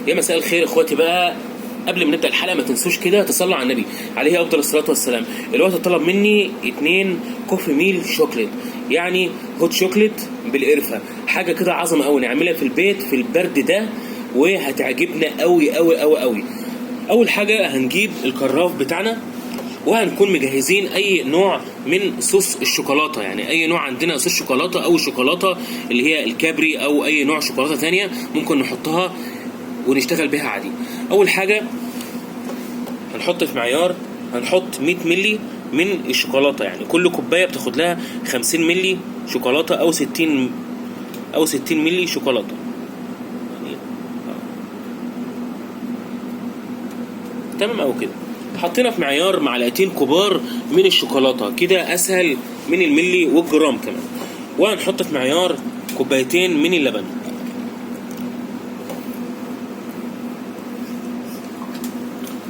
يا مساء الخير اخواتي. بقى قبل ما نبدا الحلقة ما تنسوش كده تصلوا على النبي عليه افضل الصلاة والسلام. الوقت طلب مني 2 coffee milk chocolate، يعني hot chocolate بالقرفه، حاجة كده عظمه قوي نعملها في البيت في البرد ده وهتعجبنا قوي قوي قوي قوي. اول حاجة هنجيب الكراف بتاعنا وهنكون مجهزين اي نوع من صوص الشوكولاتة، يعني اي نوع عندنا صوص شوكولاتة او شوكولاتة اللي هي الكابري او اي نوع شوكولاتة تانية ممكن نحطها ونشتغل بيها عادي. اول حاجة هنحط في معيار، هنحط 100 ملي من الشوكولاتة، يعني كل كوباية بتاخد لها 50 ملي شوكولاتة او 60 او 60 ملي شوكولاتة يعني. تمام او كده. حطينا في معيار معلقتين كبار من الشوكولاتة، كده اسهل من الملي والجرام كمان. وهنحط في معيار كوبايتين من اللبن.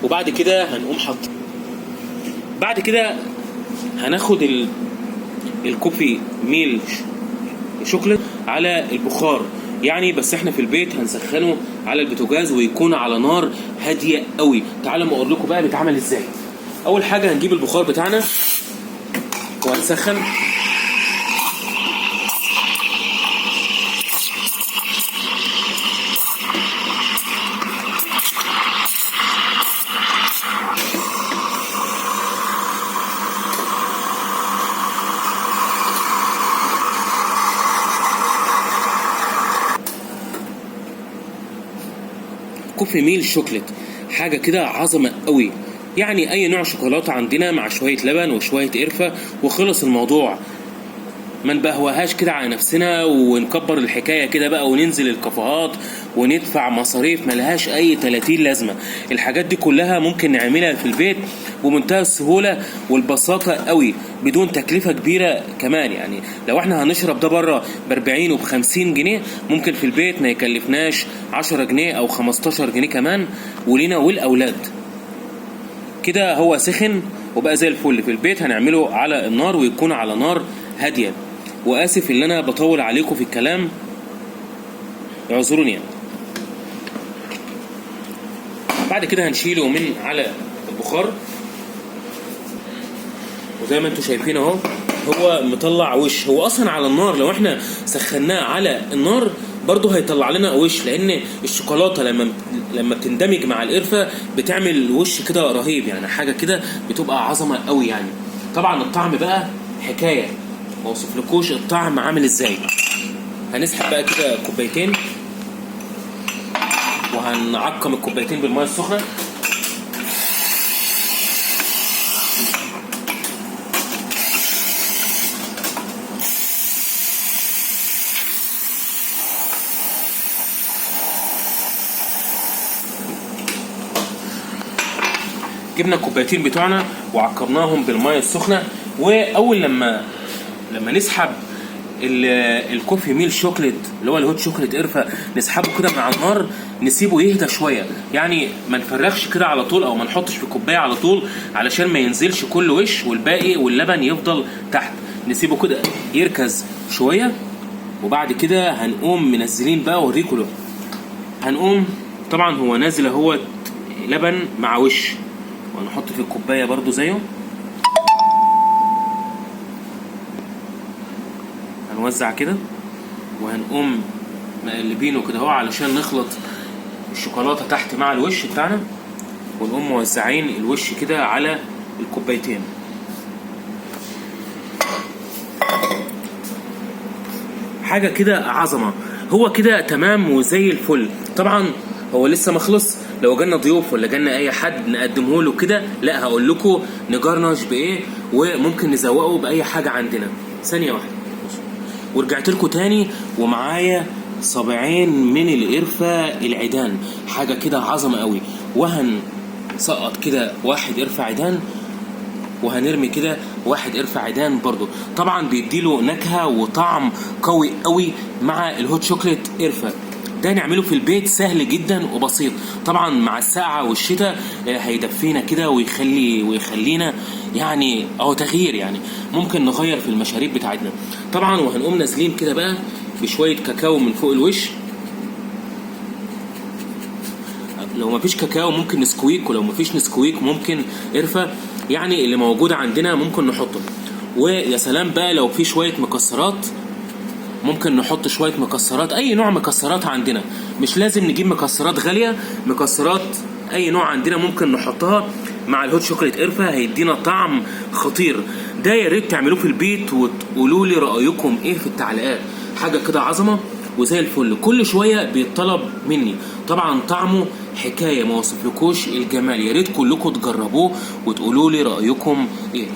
وبعد كده هنقوم حط، بعد كده هناخد ال coffee milk chocolate على البخار، يعني بس احنا في البيت هنسخنه على البوتاجاز ويكون على نار هادية قوي. تعالوا ما اقول لكم بقى بيتعمل ازاي. اول حاجة هنجيب البخار بتاعنا وهنسخن. coffee milk chocolate حاجة كده عظمه قوي، يعني اي نوع شوكولاتة عندنا مع شوية لبن وشوية قرفه وخلص الموضوع. ما نبهوهاش كده على نفسنا ونكبر الحكاية كده بقى وننزل الكافيهات وندفع مصاريف ملهاش اي 30 لازمه. الحاجات دي كلها ممكن نعملها في البيت بمنتهى السهولة والبساطه قوي بدون تكلفة كبيرة كمان. يعني لو احنا هنشرب ده بره ب 40 وب 50 جنيه، ممكن في البيت ما يكلفناش 10 جنيه او 15 جنيه كمان، ولينا والاولاد. كده هو سخن وبقى زي الفل. في البيت هنعمله على النار ويكون على نار هادية. واسف ان انا بطول عليكم في الكلام، اعذروني يعني. بعد كده هنشيله من على البخار، وزي ما انتم شايفين اهو هو مطلع وش. هو اصلا على النار لو احنا سخناه على النار برضو هيطلع لنا وش، لان الشوكولاتة لما بتندمج مع القرفه بتعمل وش كده رهيب، يعني حاجة كده بتبقى عظمه قوي يعني. طبعا الطعم بقى حكاية، ما اوصفلكوش الطعم عامل ازاي. هنسحب بقى كده كوبايتين وهنعقم الكوبايتين بالمية السخنة. جبنا الكوبايتين بتوعنا وعقمناهم بالمية السخنة. واول لما نسحب ال coffee milk chocolate اللي هو ال hot chocolate قرفه، نسحبه كده من على النار، نسيبه يهدى شوية، يعني ما نفرغش كده على طول او ما نحطش في كوباية على طول علشان ما ينزلش كل وش والباقي واللبن يفضل تحت. نسيبه كده يركز شوية، وبعد كده هنقوم منزلين بقى اوريكم له. هنقوم طبعا هو نازل اهوت لبن مع وش، وهنحط في الكوباية برضو زيه. هنوزع كده وهنقوم مقلبينه كده اهو علشان نخلط الشوكولاتة تحت مع الوش بتاعنا، ونقوم موزعين الوش كده على الكوبايتين. حاجة كده عظمه. هو كده تمام وزي الفل. طبعا هو لسه ما خلص، لو جالنا ضيوف ولا جالنا اي حد نقدمه له كده، لا هقول لكم نجرنش بايه وممكن نزوقه باي حاجة عندنا. ثانية واحدة. ورجعت لكم تاني ومعايا صابعين من القرفه العيدان، حاجة كده عظمه قوي. وهنسقط كده واحد قرفه عيدان، وهنرمي كده واحد قرفه عيدان برضو. طبعا بيديله نكهة وطعم قوي قوي مع ال hot chocolate قرفه. ده نعمله في البيت سهل جدا وبسيط. طبعا مع السقعه والشتاء هيدفينا كده ويخلينا يعني اهو تغيير، يعني ممكن نغير في المشاريب بتاعتنا. طبعا وهنقوم نازلين كده بقى بشوية كاكاو من فوق الوش. لو مفيش كاكاو ممكن نسكويك، ولو مفيش نسكويك ممكن قرفه، يعني اللي موجود عندنا ممكن نحطه. ويا سلام بقى لو في شوية مكسرات، ممكن نحط شوية مكسرات، اي نوع مكسرات عندنا، مش لازم نجيب مكسرات غالية، مكسرات اي نوع عندنا ممكن نحطها مع ال hot chocolate قرفه، هيدينا طعم خطير. ده يا ريت تعملوه في البيت وتقولوا لي رايكم ايه في التعليقات. حاجة كده عظمه وزي الفل، كل شوية بيطلب مني. طبعا طعمه حكاية ما وصفلكوش الجمال، يا ريت كلكم تجربوه وتقولوا لي رايكم ايه.